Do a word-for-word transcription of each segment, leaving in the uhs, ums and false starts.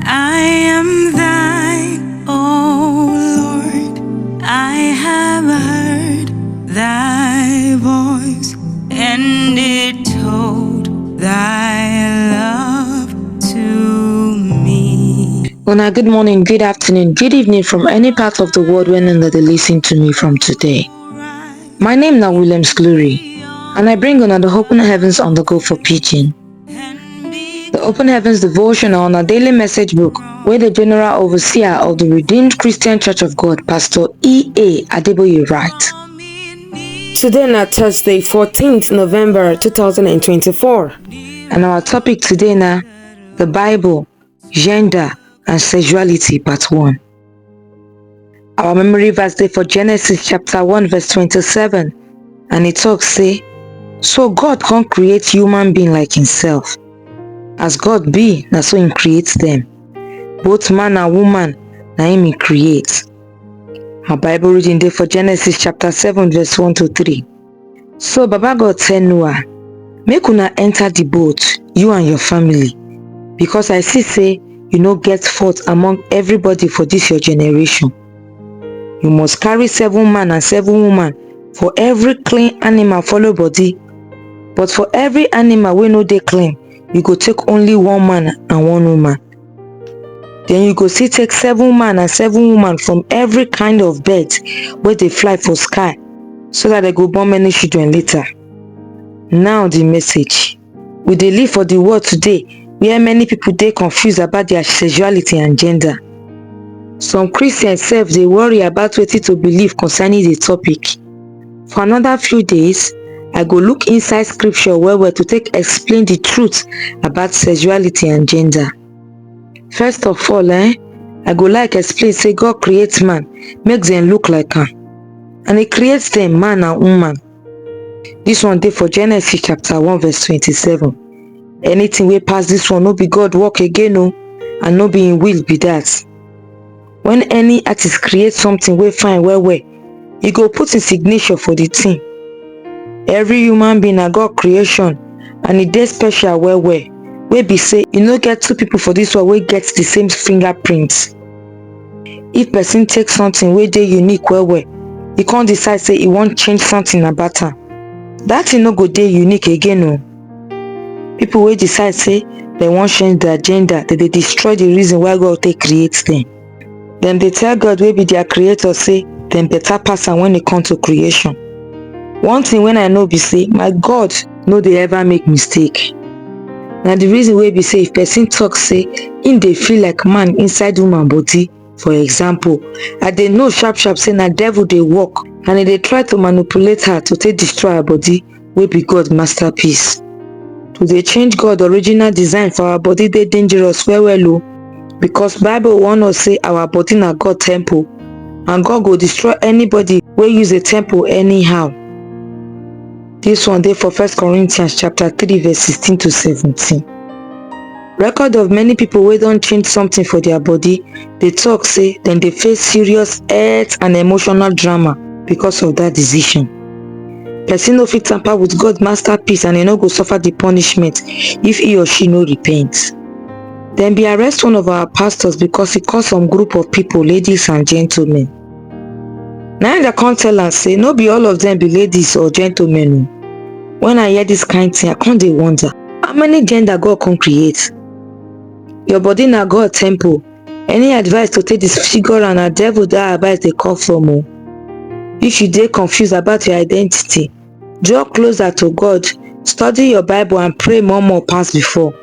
I am thine, O Lord. I have heard thy voice, and it told thy love to me. Una good morning, good afternoon, good evening from any part of the world when una dey listen to me from today. My name na Williams Glory, and I bring una the Open Heavens on the Go for Pidgin. The Open Heavens devotional on a daily message book where the General Overseer of the Redeemed Christian Church of God, Pastor E A Adeboye, write. Today na Thursday, fourteenth November two thousand and twenty-four, and our topic today na the Bible, gender, and sexuality, part one. Our memory verse dey for Genesis chapter one verse twenty-seven, and e talk say, "So God come create human being like himself. As God be, na so him create them. Both man and woman, na him he create." Our Bible reading dey for Genesis chapter seven verse one to three. So Baba God tell Noah, "Make una enter the boat, you and your family, because I see say you no get fault among everybody for this your generation. You must carry seven man and seven woman for every clean animal follow body, but for every animal wey no dey clean, you go take only one man and one woman. Then you go still take seven man and seven woman from every kind of bird wey dey fly for sky, so that they go born many children later." Now the message. We dey live for the world today where many people dey confused about their sexuality and gender. Some Christians sef dey worry about wetin to believe concerning the topic. For another few days, I go look inside scripture well well to take explain the truth about sexuality and gender. First of all, eh, I go like explain say God create man, make them look like am. And he create them man and woman. This one dey for Genesis chapter one verse twenty-seven. Anything wey pass this one no be God work again o, and no be him will be that. When any artist create something wey fine well well, e go put him signature for the thing. Every human being na God creation, and e dey special well well, wey be say e no get two people for this world wey get the same fingerprint. If person take something wey dey unique well well, e come decide say e wan change something about am, that thing no go dey unique again o. People wey decide say dem wan change their gender, dem dey destroy the reason why God take create them. Dem dey tell God wey be their creator say dem better pass am when e come to creation. One thing wey I know be say my God no dey ever make mistake. Na the reason wey be say if person talk say him dey feel like man inside woman body, for example, I dey know sharp sharp say na devil dey work, and e dey try to manipulate her to take destroy her body wey be God masterpiece. To dey change God original design for our body dey dangerous well well o, because Bible warn us say our body na God temple, and God go destroy anybody wey use a temple anyhow. This one dey for First Corinthians chapter three verse sixteen to seventeen. Record of many people wey don change something for their body dey talk say dem dey face serious health and emotional drama because of that decision. Person no fit tamper with God masterpiece and e no go suffer the punishment if he or she no repent. Dem be arrest one of our pastors because he call some group of people ladies and gentlemen. Na him dem come tell am say no be all of them be ladies or gentlemen o. When I hear this kind thing, I come dey wonder, how many gender God come create? Your body na God temple. Any advice to take disfigure am, na devil that advice dey come from o. If you dey confused about your identity, draw closer to God, study your Bible and pray more more pass before.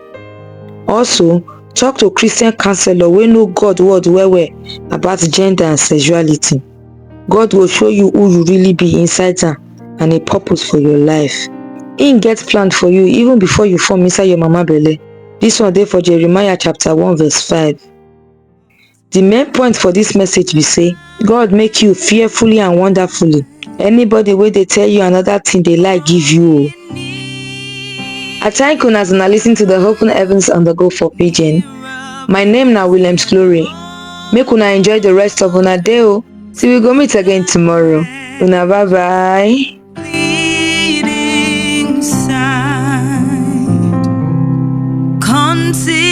Also, talk to Christian counselor wey know God word well well about gender and sexuality. God go show you who you really be inside am and a purpose for your life. Him get plan for you even before you form inside your mama belle. This one dey for Jeremiah chapter one verse five. The main point for this message be say God make you fearfully and wonderfully. Anybody wey dey tell you another thing dey lie give you o. I thank una as una listen to the Open Heavens on the Go for Pidgin. My name na Williams Glory. Make una enjoy the rest of una day o. Till we go meet again tomorrow. Una bye bye. Bleeding side, conceal